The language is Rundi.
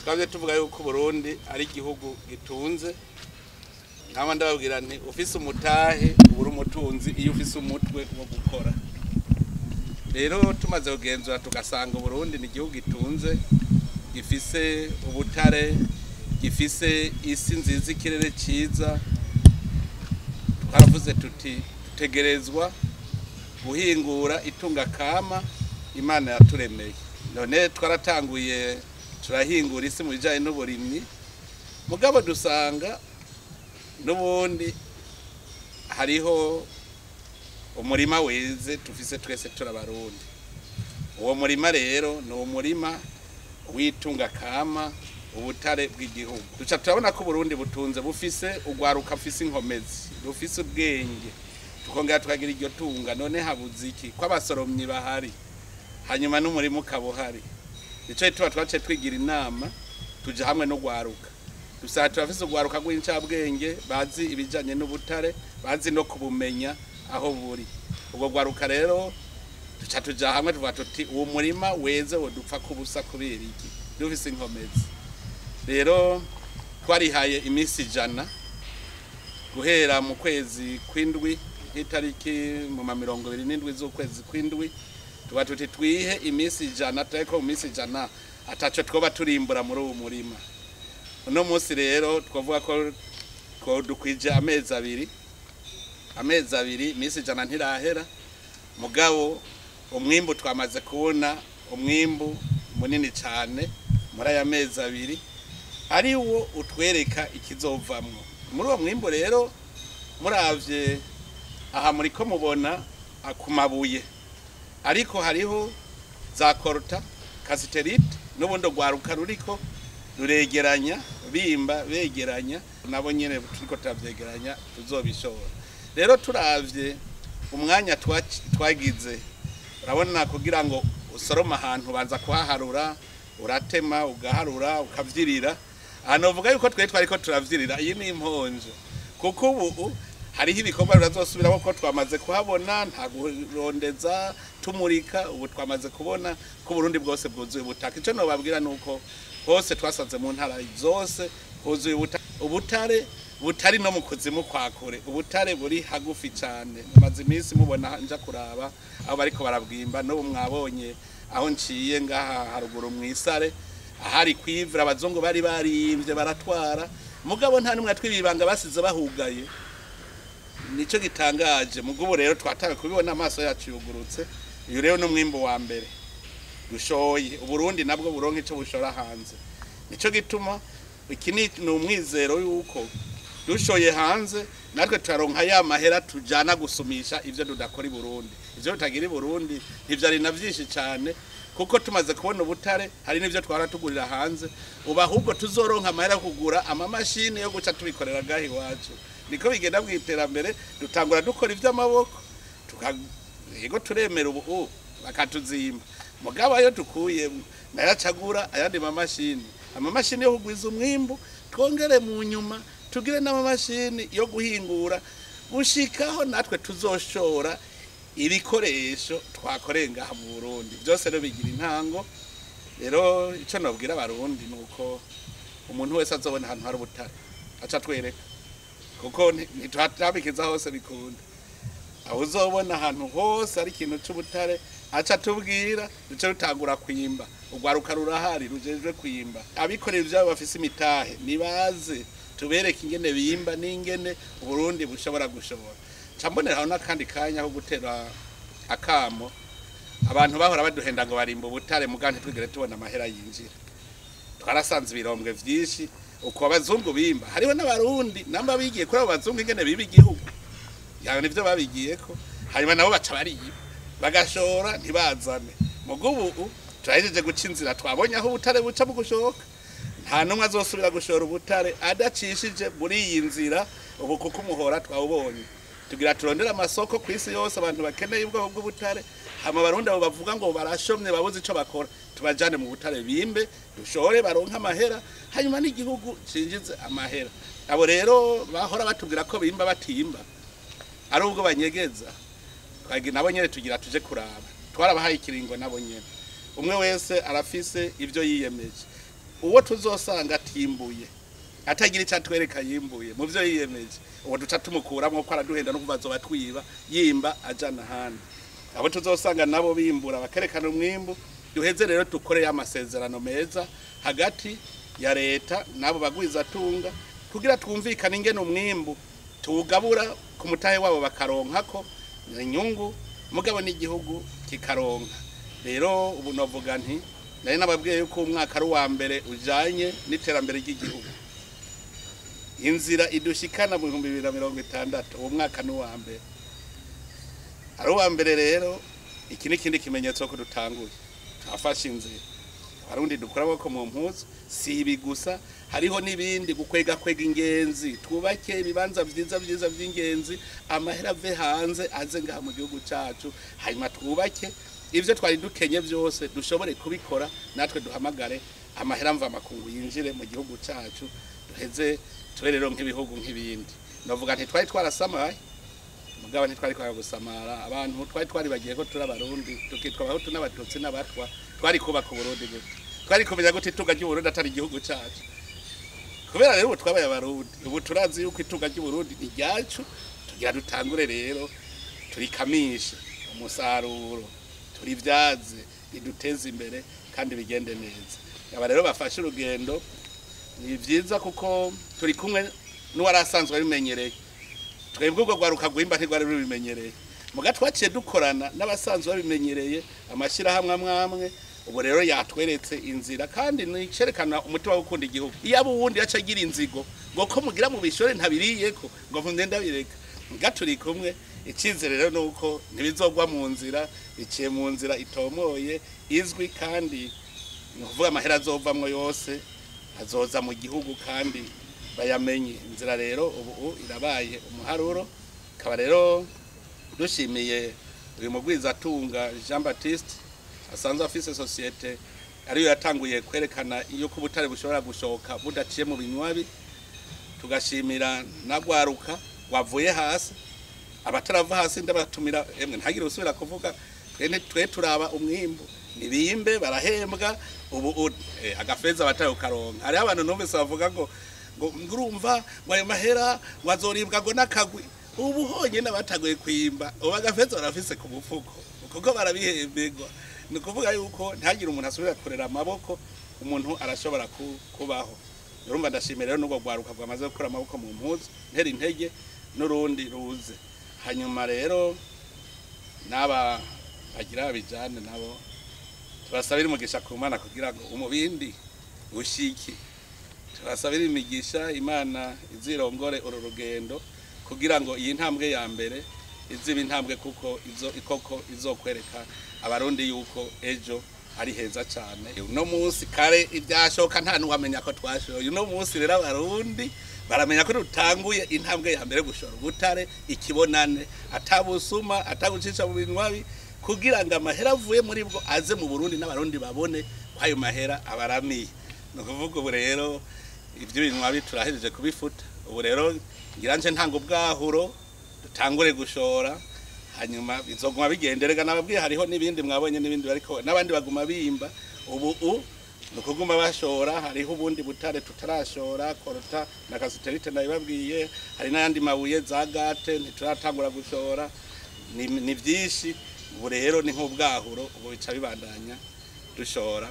Twavye tuvuga yuko Burundi ari igihugu gitunze. Nkaba ndababwira nti ufise umutahe ubura umutunzi iyo ufise umutwe wo gukora. Rero tumaze kugenzura tugasanga Burundi ni igihugu gitunze, gifise ubutare, gifise isi nziza, ikirere ciza. Twaravuze tuti dutegerezwa guhingura itunga kama Imana yaturemeye. None twaratanguye turahingura isi mu bijanye n'uburimyi, mugabo dusanga n'ubundi hariho umurima weze tufise twese turabarundi. Uwo murima rero ni umurima w'itunga kama, ubutare bw'igihugu. Duca turabona ko Burundi butunze, bufise ugwaruka, bufise inkomezi, bufise ubwenge, tukongera tukagira iryo tunga. None habuze iki ko abasoromyi bahari, hanyuma n'umurima ukaba uhari? Nico gituma twaciye twigira inama, tuja hamwe n'ugwaruka. Dusanga turafise ugwaruka rw'incabwenge, bazi ibijanye n'ubutare, bazi no kubumenya aho buri. Ubwo gwaruka rero duca tuja hamwe tuvuga tuti uwo murima weze wodupfa kubusa kubera iki dufise inkomezi? Rero twarihaye iminsi 100 guhera mu kwezi kw'indwi, nk'itariki mu ma 27 z'ukwezi kw'indwi, tuba tuti twihe iminsi 100, tureko mu minsi 100 ataco twoba turimbura muri uwo murima. Uno munsi rero twavuga ko dukwije amezi abiri, amezi abiri, iminsi 100 ntirahera, mugabo umwimbu twamaze kubona umwimbu munini cyane muri aya mezi abiri, ari wo utwereka ikizovamwo muri uwo mwimbu. Rero muravye aha muriko mubona ku mabuye, ariko hariho za coltan, cassitérite, n'ubundi rwaruka ruriko ruregeranya, bimba begeranya, nabo nyene turiko turavyegeranya tuzobishora. Rero turavye umwanya twagize, urabona kugira ngo usorome ahantu banza kuhaharura, uratema, ugaharura, ukavyirira. Aha novuga yuko twe twariko turavyirira, iyi ni imponjo, kuko ubu hariho ibikorwa birazosubiramo ko twamaze kuhabona, nta kurondeza tumurika. Ubu twamaze kubona ko Burundi bwose bwuzuye ubutaka. Ico nobabwira nuko hose twasanze mu ntara zose huzuye ubutare, butari no mu kuzimu kwa kure, ubutare buri hagufi cyane. Maze iminsi mubona nja kuraba aho bariko barabwimba. N'ubu mwabonye aho nciye ngaha haruguru mw'isare, ahari kwivura abazungu bari barimvye baratwara, mugabo nta numwe atwibibanga basize bahugaye. Nico gitangaje. Mugabo rero twatawe kubibona, amaso yacu yugurutse. Uyu rero n'umwimbo wa mbere dushoye, Uburundi nabwo buronka ico bushora hanze. Nico gituma iki ni umwizero yuko dushoye hanze natwe turaronka ya mahera tujana gusumisha ivyo tudakora i Burundi, ivyo tutagira i Burundi. Ntivyari na vyinshi cyane, kuko tumaze kubona ubutare hari n'ivyo twara tugurira hanze. Ubu ahubwo tuzoronka amahera kugura amamashini yo guca tubikorera gahi iwacu. Niko bigenda mu iterambere, dutangura dukora ivy'amaboko, yego turemera ubu bakatuzimba, mugabo ayo dukuyemo nayacagura ayandi mamashini, amamashini yo kugwiza umwimbu, twongere mu nyuma tugire n'amamashini yo guhingura, gushikaho natwe tuzoshora ibikoresho twakoreye ngaha mu Burundi. Byose rero bigira intango. Rero ico nobwira abarundi nuko umuntu wese azobona ahantu hari ubutare aca twereka, kuko ntitwabikiza hose bikunda. Aho uzobona ahantu hose ari ikintu c'ubutare aca tubwira, duce rutangura kwimba. Urwaruka rurahari rujejwe kwimba. Abikorera ivyabo bafise imitahe nibaze tubereke ingene bimba n'ingene Uburundi bushobora gushobora. Camboneraho n'akandi kanya ko gutera akamo abantu bahora baduhenda ngo barimba ubutare, mugabo ntitwigere tubona amahera yinjira. Twarasanze ibirombwe vyinshi uko abazungu bimba, hariho n'abarundi namba bigiye kuri abo bazungu ingene biba igihugu yawe, nivyo babigiyeko, hanyuma nabo baca bariba bagashora ntibazane. Mugo ubu turahejeje guca inzira, twabonye aho ubutare buca mu gushoka. Nta n'umwe azosubira gushora ubutare adacishije muri iyi nzira ubu, kuko umuhora twawubonye. Tugira turondera amasoko ku isi yose, abantu bakeneye ubwoko bw'ubutare. Hama abarundi abo bavuga ngo barashomye babuze ico bakora, tubajane mu butare bimbe, dushore, baronke amahera, hanyuma n'igihugu cinjize amahera. Abo rero bahora batubwira ko bimba batimba, ari ubwo banyegeza, nabo nyene tugira tuje kuraba. Twarabahaye ikiringo, nabo nyene umwe wese arafise ivyo yiyemeje. Uwo tuzosanga atimbuye, atagira icyo atwereka yimbuye mu byo yiyemeje, uwo duca tumukuramwo ko araduhenda no kuva azoba twiba yimba ajana ahandi. Abo tuzosanga nabo bimbura bakerekana umwimbu, duheze rero dukoreye amasezerano meza hagati ya leta nabo bagwizatunga, kugira twumvikane ingene umwimbu tuwugabura ku mutahe wabo bakaronkako inyungu, mugabo n'igihugu kikaronka. Rero ubu novuga nti nari nababwiye yuko umwaka ari uwa mbere ujanye n'iterambere ry'igihugu, inzira idushikana mu 2060, uwo mwaka ni uwa mbere, ari uwa mbere. Rero iki ni ikindi kimenyetso ko dutanguye, twafashe inzira. Abarundi dukura amaboko mu mpuzu. Si ibi gusa, hariho n'ibindi, gukwega kwega ingenzi, twubake ibibanza vyiza vyiza vy'ingenzi, amahera ave hanze aze ngaha mu gihugu cacu, hanyuma twubake ivyo twari dukenye vyose, dushobore kubikora natwe, duhamagare amahera mva makungu yinjire mu gihugu cacu, duheze tube rero nk'ibihugu nk'ibindi. Novuga nti twari twarasamaye, mugabo ntitwari kwanga gusamara. Abantu twari twaribagiye ko turi Abarundi, tukitwa Abahutu n'Abatutsi n'Abatwa. Twari kubaka Uburundi gute? Twari kumenya gute itunga ry'Uburundi atari igihugu cacu? Kubera rero ubu twabaye Abarundi, ubu turazi yuko itunga ry'Uburundi ni ryacu. Tugira dutangure rero turikamishe umusaruro, turivyaze, riduteze imbere kandi bigende neza. Aba rero bafashe urugendo, ni vyiza kuko turi kumwe n'uwari asanzwe abimenyereye. Twebwe ubwo rwaruka rwimba ntirwari rubimenyereye, muga twaciye dukorana n'abasanzwe babimenyereye, amashyirahamwe amwe amwe. Ubu rero yatweretse inzira, kandi nicerekana umutima wo gukunda igihugu. Iyo abo uwundi yaca agira inzigo ngo ko mugira mu bishore ntabiriyeko, ngo mpunde ndabireka. Muga turi kumwe, icyizere rero nuko ntibizogwa mu nzira, biciye mu nzira itomoye izwi, kandi ni ukuvuga amahera azovamwo yose azoza mu gihugu kandi bayamenye inzira. Rero ubu irabaye umuharuro. Ikaba rero dushimiye uyu mugwizatunga Jean Baptiste asanzwe afise société ariyo yatanguye kwerekana yuko ubutare bushobora gushoka budaciye mu binywabi. Tugashimira nagwaruka wavuye hasi. Abatarava hasi ndabatumira, emwe ntagire usubira kuvuga. Twe turaba umwimbu, nibimbe barahembwa ubu agafeza batayo karonka. Hariho abantu numvise bavuga ngo ngurumva ngo ayo mahera ngo azoribwa ngo n'akagwi. Ubu honyine abataguye kwimba ubu agafeza barafise ku mufuko kuko barabihemberwa. Ni ukuvuga yuko ntihagire umuntu asubira kurera amaboko, umuntu arashobora kubaho. Urumva ndashimira rero n'ubwo rwaruka rwamaze gukura amaboko mu mpuzu, ntera intege n'urundi ruze. Hanyuma rero n'aba bagira babijane nabo tubasabira umugisha ku Mana kugira ngo umubindi ushike. Tubasabira imigisha, Imana izirongore uru rugendo kugira ngo iyi ntambwe ya mbere iziba intambwe kuko izo ikoko izokwereka Abarundi yuko ejo ari heza cyane. Uno munsi kare ibyashoka nta nuwamenya ko twashoye. Uno munsi rero Abarundi baramenya ko dutanguye intambwe ya mbere gushora ubutare ikibonane, atabusuma, atagucisha mu binywabi, kugira ngo amahera avuye muri bwo aze mu Burundi n'Abarundi babone ko ayo mahera abaramiye. Ni ukuvuga ubu rero ibyo binywabi turahejeje kubifuta. Ubu rero ngira nje ntanga ubwahuro, dutangure gushora, hanyuma bizoguma bigenderega. Nababwiye hariho n'ibindi mwabonye n'ibindi bariko n'abandi baguma bimba. Ubu ni ukuguma bashora. Hariho ubundi butare tutarashora, coltan na cassitérite nabibabwiye, hari n'ayandi mabuye za gate ntituratangura gushora. Ni byinshi. Ubu rero ni nk'ubwahuro, ubu bica bibandanya dushora.